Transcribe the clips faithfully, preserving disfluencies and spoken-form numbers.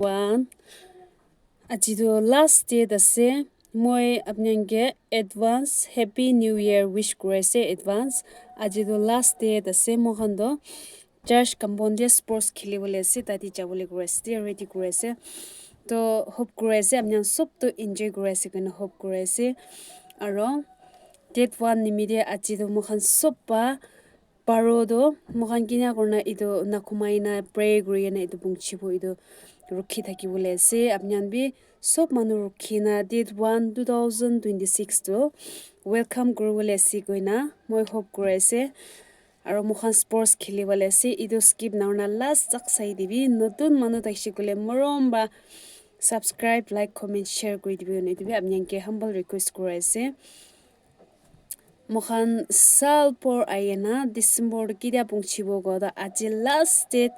One. Aji tu last date ase. Moi apni khan ke advance Happy New Year wish kuri ase advance. Aji tu last date ase. Moi khan tu church compound te sports kheli bole ase. Tate jabole kuri ase. Ready kuri ase. To hope kuri ase apni khan sob to enjoy kuri ase koina hope kuri ase. Aro date one nimite aji tu moi khan sob pa paro tu moi khan kina kurina etu nakhumai na pray kuri kena etu punchibo etu rukhi thaki bole ase. Apni khan bi sob manu rukhi na date one two thousand twenty six tu welcome kuri bole ase koina moi hope kuri ase. Aro moi khan sports kheli bole ase. Etu skip na kurina last tak sai dibi. Notun manu thakishe koile morom ba subscribe, like, comment, share kuri dibi. Etu bi apni khan ke humble request kuri ase. Moi khan sal por ahi na December tu ketia punchibo koa tu aji last date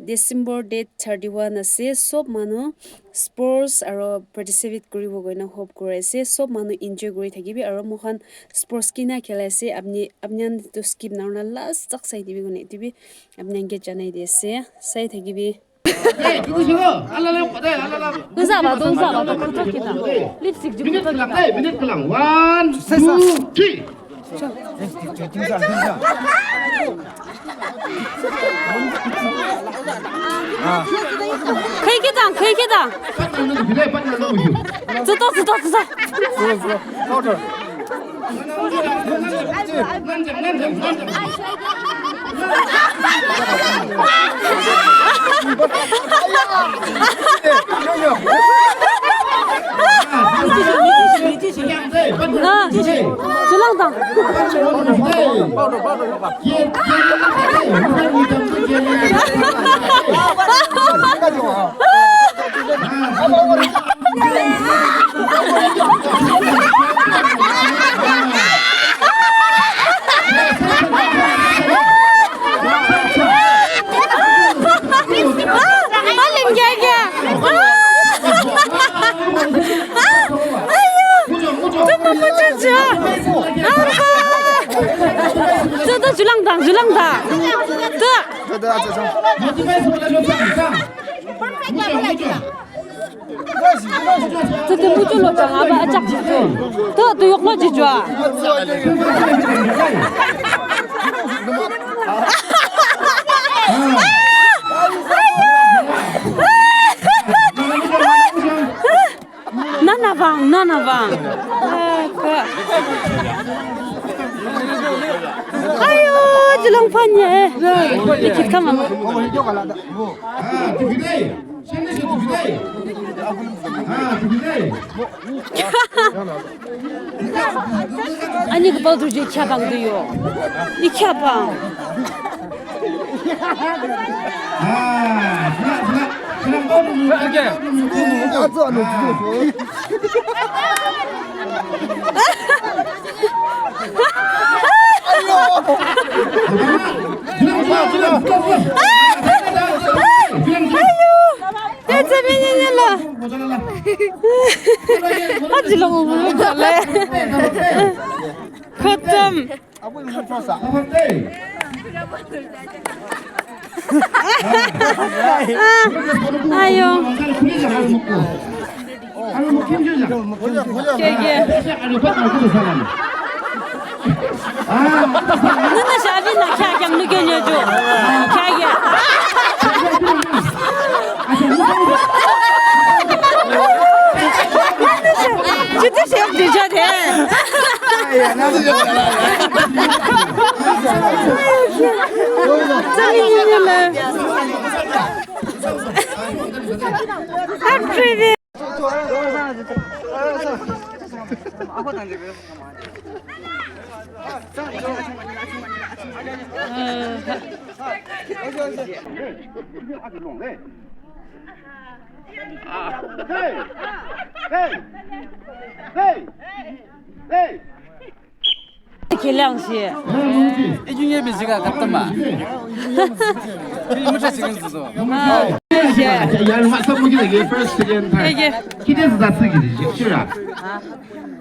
December date thirty one ase. Sob manu sports aro participate kuribo koina hope kuri ase. Sob manu enjoy kuri thakibi aro moi khan sports kina kheli ase. Apni apni khan tu skip na kurina last tak sai dibi koina etu bi apni khan ke janai di ase. Sai thakibi. Hey, tu sih lo. Ala la, ala la. Tusa ba, tusa ba, tu kuto kita. Lipstick juga kuto kita. Minute kelang, hey, minute kelang. One, two, three. Khui kita, khui kita. Tuta, tuta, tuta. Ah, chulang tang. Chulang tang, chulang tang. Tu. Tete mutu lo chang aba achak jitu. To to yok lo jijwa. Nana bang, nana bang. Ayo, julong pan ye. Dikit kama. Ani kepala tu je cabang tu yo. Di cabang. Aji lo ngulu jale. Khatam. Ayo. Ke, ke. Nuna shabi na kya kya mnu kya nyo jo. Kya kya. Chuti se ab dija de. Actually. Hey! Hey! Hey! Hey! Kelang sih. Ijungnya bisa kah kata mah? Ini macam sih kan tu. Ah, iya. Yang masuk mungkin lagi first, second, third. Iya. Kita sudah sih gitu, sure.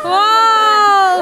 Wow.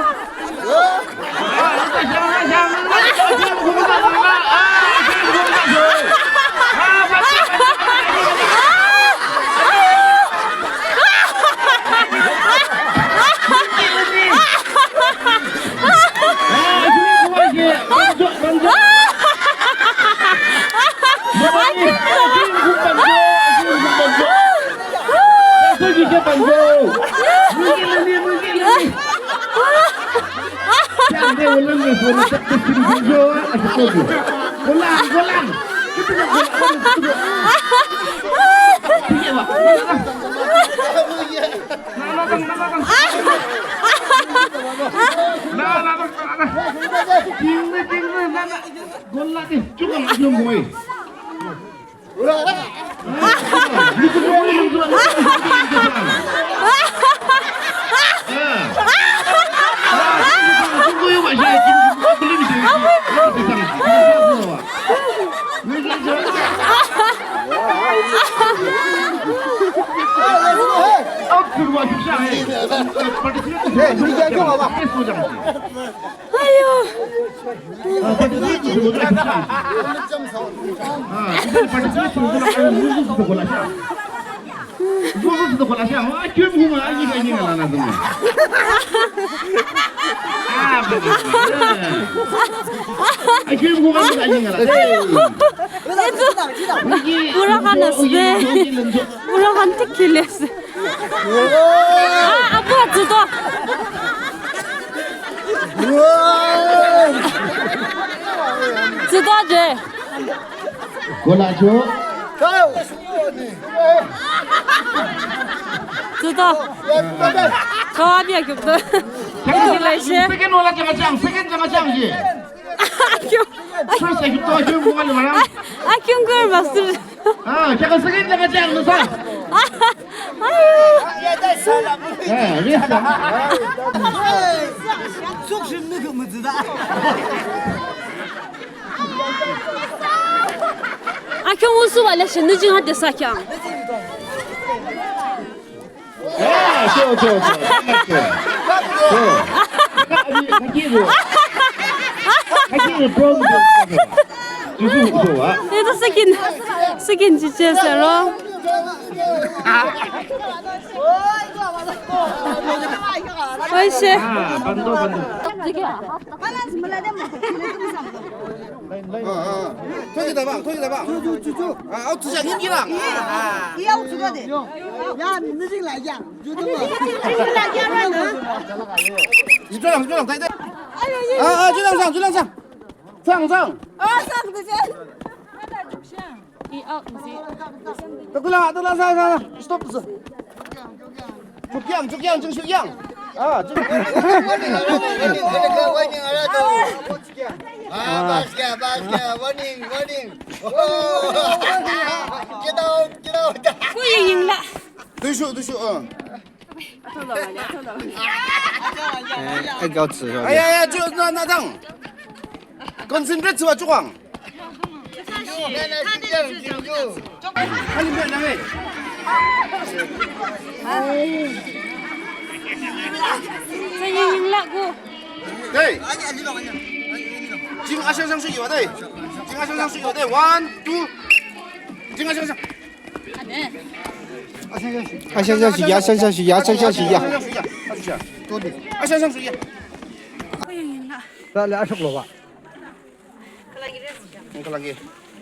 Ayo. Pura khan ase de. Pura khan thik khili ase. Ah, apu atu to. Sida je. Gola cho. Sida. Kawa bia kyuk to. Second wala jama chang, second jama chang je. Kyuk. First, I told you, mobile mara. Ah, kyuk kar master. Ah, kya kar sake, kya kar chang, no sa? Ah, yes, sir. Akyong usu wale shindu jing hade sa kyang. Itu second, second chiche sero. Oishe. Ah, bandu, bandu. Ah, ah. Thoki daba, thoki daba. Chu, chu, chu, chu. Ah, au, chu, chu, chu, chu. Ah. Ya, au, chu, chu, de. Ya, ni jing la ya. Chu, chu, ma. Ni chu lang, chu lang, tai, tai. Ah, ah, chu lang sang, chu lang sang. Sang, sang. Ah, sang, de, sang. Takula, takula, sang, sang. Stop, sang. Chukyang, chukyang, chukyang. Ah, chukyang. Ah, basket, basket, warning, warning. Oh. Get out, get out. Ku ying la. Tushu, tushu, ah. Eh, eh, gao tsu, gao tsu. Ay, ay, ay, chu, na, na, dang. Concentrate, chu, chu, kwang. Hey. Jing asang sang sui yo deh. Jing asang sang sui yo deh. One, two. Jing asang sang. Asang sang sui ya, asang sang sui ya, asang sang sui ya. Asang sang sui ya. Dale, asok lo ba. Kalangi.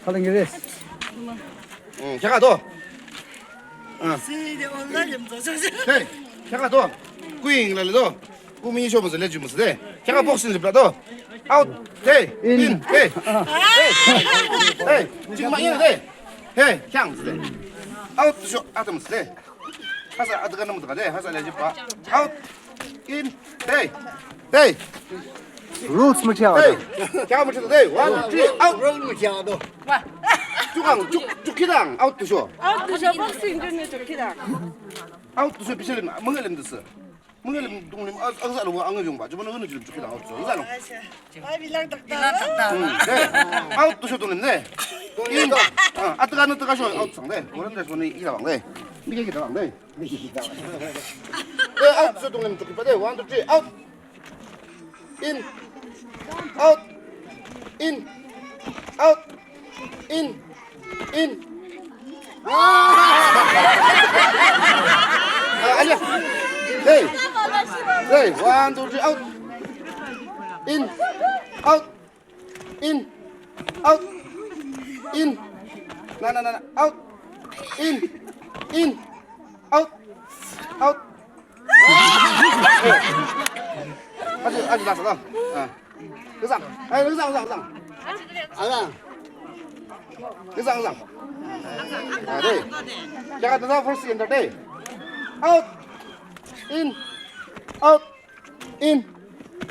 Kalangi res. Hmm, siapa tu? Ah. Hey, siapa tu? Kuing lalu tu. Kumi show mesti lejum mesti deh. Siapa boxing sebelah tu? Out. Hey, in. Hey. Hey. Hey, cuma ini deh. Hey, siang mesti deh. Out show, out mesti deh. Hasa, ada kan nama tu deh. Hasa lejum pa. Out. In. Hey. Hey. Rules mesti ada. Hey. Siapa mesti deh. One, two, three. Out. Rules mesti ada. Tukang, tuk, tuk kidang. Out tu show. Out tu show, boxing tu ni tuk kidang. Out tu show, bisa lima, mengalim tu se. Mengalim tu lim, ang sa lu ang yung ba. Cuma nunggu nunggu tuk kidang out tu show. Ang sa lu. Ai, bilang tak tahu. Hmm, deh. Out tu show tu lim deh. In. Ah, atakan tu kasih out sang deh. Orang dah semua ni hilang deh. Ni kita bang deh. Eh, out tu show tu lim tuk kidang deh. One, two, three, out. In. Out. In. Out. In. In. Ah, ayo. Hey. Hey, one, two, three, out. In. Out. In. Out. In. Na, na, na, na. Out. In. In. Out. Out. Ayo, ayo, last, last. Ah. Kesang. Ayo, kesang, kesang, kesang. Kesang, kesang. Ah, deh. Jaga tu first in the day. Out. In. Out. In.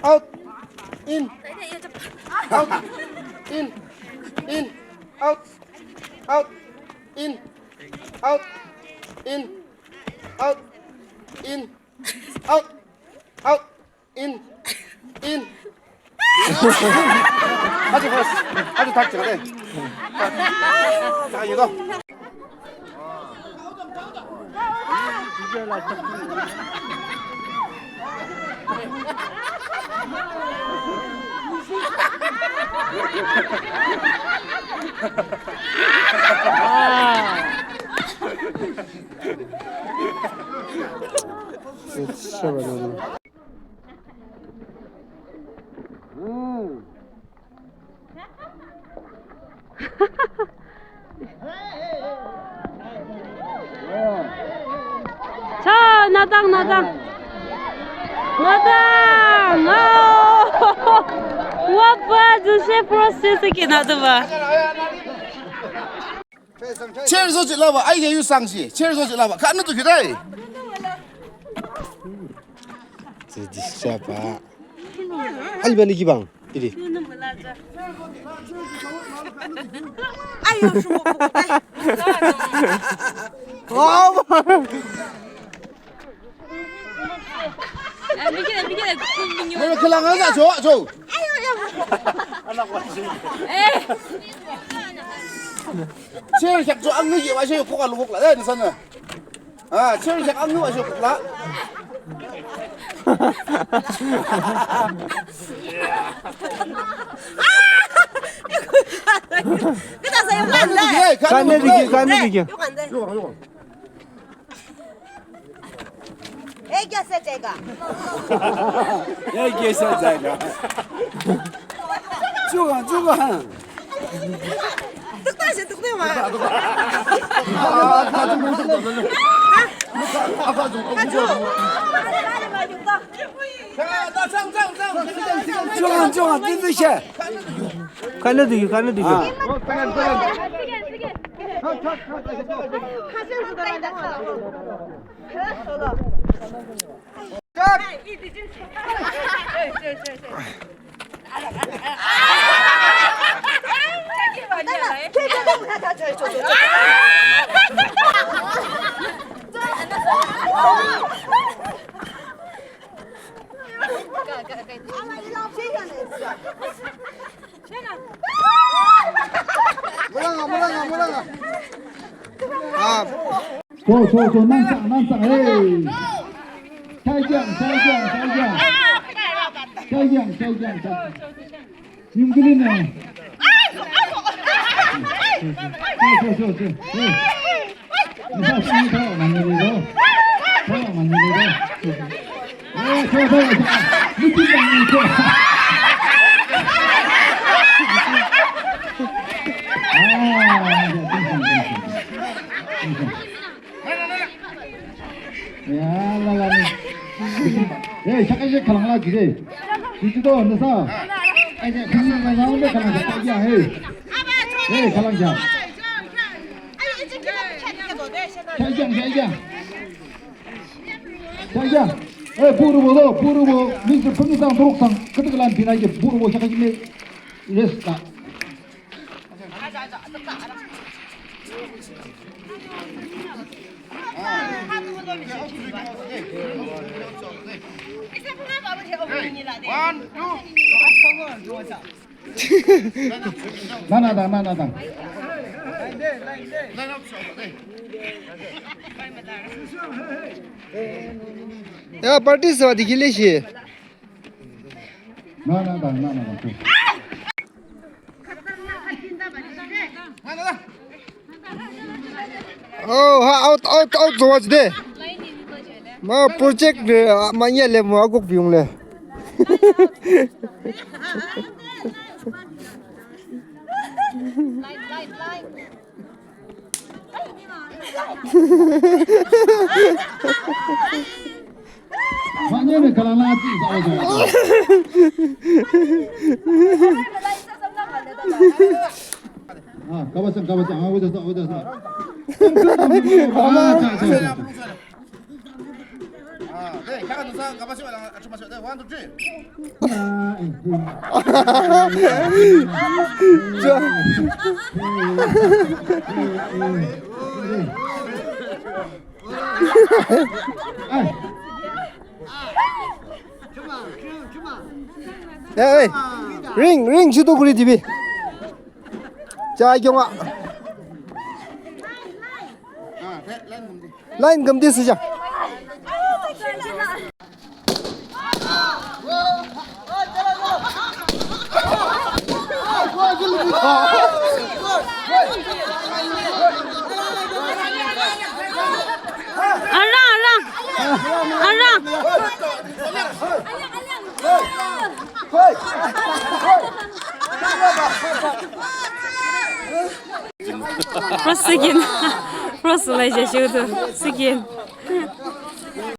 Out. In. Out. In. In. Out. Out. In. Out. In. Out. In. Out. Out. In. In. Ayo first. Ayo tak cakap deh. Tak, tak, you go. It's so annoying. Cha, nadang, nadang. Nadang. Oh. Wapa, juse process ke nadaba. Chair so chila ba, ai ya yu sang si. Chair so chila ba. Kanu tu kidai. Jadi siapa? Alba ni kibang. Ini. Ayo, sumo ko. Wow. Mero kelang aja, jo, jo. Ayo, ayo. Eh. Chair siap jo ang ni ye wa se ko ka lu ko la, eh, ni sana. Ah, chair siap ang ni wa se ko la. Kita saya kan. Kan dia dikit, kan dia dikit. Yo kan deh. Yo kan, yo kan. ये कैसे जाएगा? ये कैसे जाएगा? चुगा, चुगा। दुखता है, दुखने वाला। चुगा, चुगा, तीन सौ छह। खाने दीजिए, खाने दीजिए। Mulanga, mulanga, mulanga. Ah. So, so, so, nang sang, nang sang, hey. Kya 再见，再见，再见。再见，再见，再见。 Yung gini na. Hey, hey, hey, hey, hey. Nasa sini ka, manili ko. Ka, manili ko. Eh, ka, ka, ka. Hindi ka, hindi ka. Ah, thank you, thank you. Thank you. Ya, la, la, ni. Eh, shaka je khalang la gire. Kitu to nasa. Ai je khini na na na khalang ja ya he. Eh, khalang ja. Cha ja, cha ja. Cha ja. Eh, buru bo, buru bo. Ni se phuni sang, duruk sang. Kete kalan dinai je buru bo shaka je. Yes, ka. One, two. Nana da, nana da. Ya, party sa dikhi le shi. Nana da, nana da. Oh, ha, out, out, out, so what's there? Ma project de, ma ye le mo agok biung le. Manye ne kala na ti sa sa. Ah, kabasan, kabasan. Ah, udah sa, udah sa. Ah, cha, cha, cha, cha. Ah, hey, kabasan sa, kabasan sa. One, two, three. Ah, eh, eh. Hey, hey. Ring, ring, chutu kuri dibi. Cha, kyunga. Line gam dis ja. Arang, arang. Arang. First, second. First, lai ja shu tu. Second.